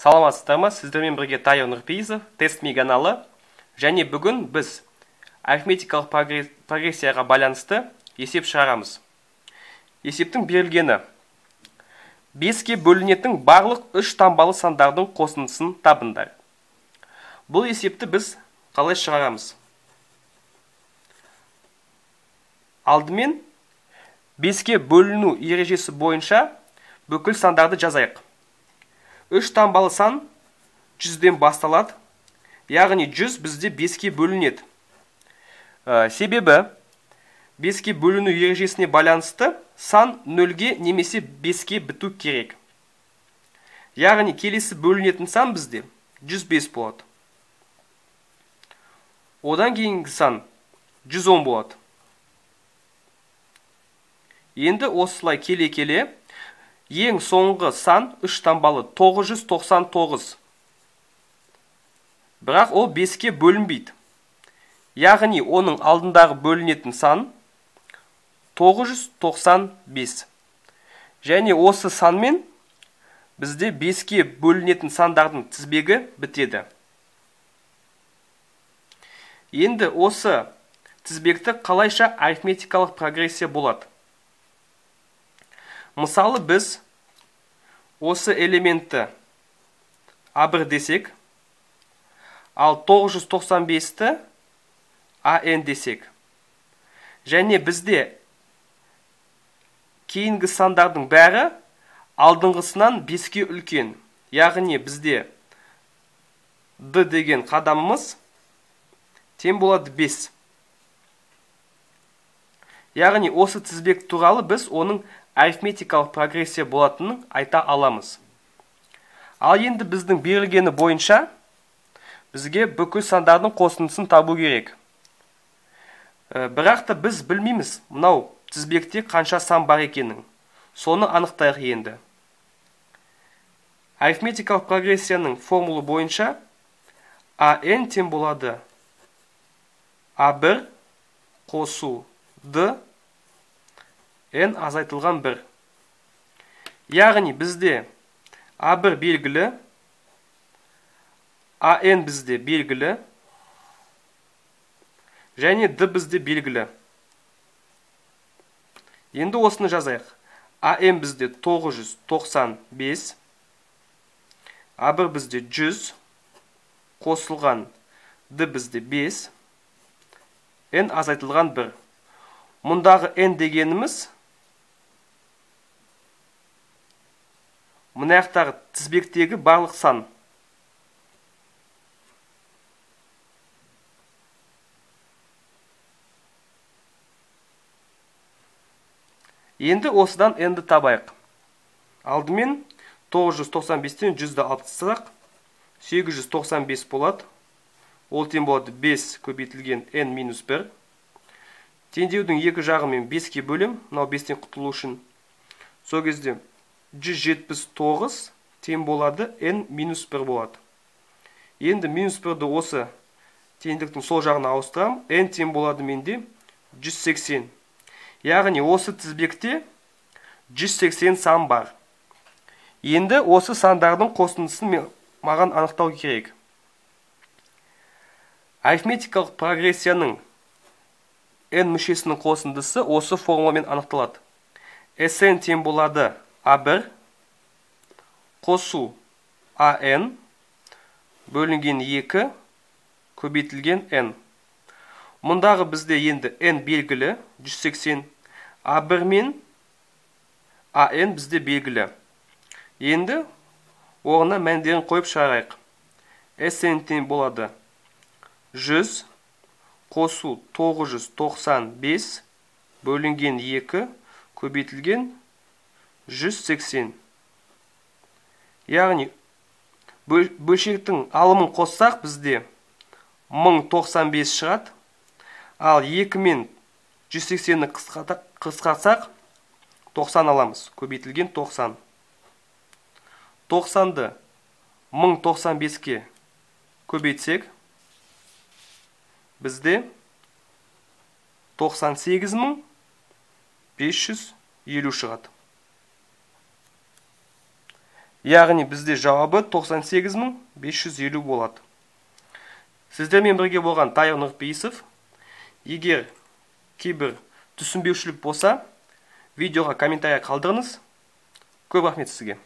Саламатсыздар ма? Сіздермен бірге Тайыр Нұрпейісов, Тест Ми каналы. Және бүгін біз арифметикалық прогрессияға байланысты есеп шығарамыз. Есептің берілгені: 5-ке бөлінетін барлық 3 таңбалы сандардың қосындысын табыңдар. Бұл есепті біз қалай шығарамыз? Алдымен 5-ке бөліну ережесі бойынша бүкіл сандарды жазайық. 3 таңбалы сан 100-ден басталады, яғни 100 бізде 5-ке бөлінеді. Себебі 5-ке бөліну ережесіне байланысты сан 0-ге немесе 5-ке біту керек. Яғни келесі бөлінетін сан бізде 105 болады. Одан кейінгі сан 110 болады. Енді осылай келе-келе ең соңғы сан 3 таңбалы 999. Бірақ ол 5-ке бөлінбейді. Яғни оның алдындағы бөлінетін сан 995. Және осы санмен бізде 5-ке бөлінетін сандардың тізбегі бітеді. Енді осы тізбекті қалайша арифметикалық прогрессия болады? Мысалы, біз осы элементті А1 десек, ал 995-ті АН десек. Және бізде кейінгі сандардың бәрі алдыңғысынан 5-ке үлкен. Яғни бізде D деген қадамымыз тең болады 5. Яғни осы тізбек туралы біз оның арифметикалық прогрессия болатынын айта аламыз. Ал енді біздің берілгені бойынша бізге бүкіл сандардың қосындысын табу керек. Бірақ та біз білмейміз, мынау тізбекте қанша сан бар екенін. Соны анықтайық енді. Арифметикалық прогрессияның формулы бойынша АН тең болады А1 қосу Д N азайтылған 1. Яғни бізде А1 белгілі, АН бізде белгілі, және Д бізде белгілі. Енді осыны жазайық. АН бізде 995, А1 бізде 100, қосылған Д бізде 5, N азайтылған 1. Мұндағы N дегеніміз мына жақтағы тізбектегі барлық сан. Енді осыдан N-ді табайық. Алдымен 995-тен 100-ді алып тастасақ, 895 болады. Ол тең болады 5 көбейтілген N минус 1. Теңдеудің екі жағымен 5-ке бөлем, мынау 5-тен құтылу үшін. Сол кезде 179 тең болады N минус 1 болады. Енді минус 1-ді осы теңдіктің сол жағына ауыстырамын. N тең болады менде 180. Яғни осы тізбекте 180 сан бар. Енді осы сандардың қосындысын маған анықтау керек. Арифметикалық прогрессияның N мүшесінің қосындысы осы формуламен анықталады. Sn тең болады А1 қосу АН бөлінген 2 көбейтілген N. Мұндағы бізде енді N белгілі 180, А1 мен АН бізде белгілі. Енді орнына мәндерін қойып шығарайық. Sn тең болады 100 қосу 995 бөлінген 2 көбейтілген 180. Яғни бөлшектің алымын қоссақ бізде 1095 шығады. Ал 2 мен 180-ні қысқартсақ 90 аламыз. Көбейтілген 90. 90-ды 1095-ке көбейтсек бізде 98550 шығады. Яғни бізде жауабы 98 550 болады. Сіздермен бірге болған Тайыр Нұрпейісов. Егер кейбір түсінбеушілік болса, видеоға комментарий қалдырыңыз. Көп рахмет сізге.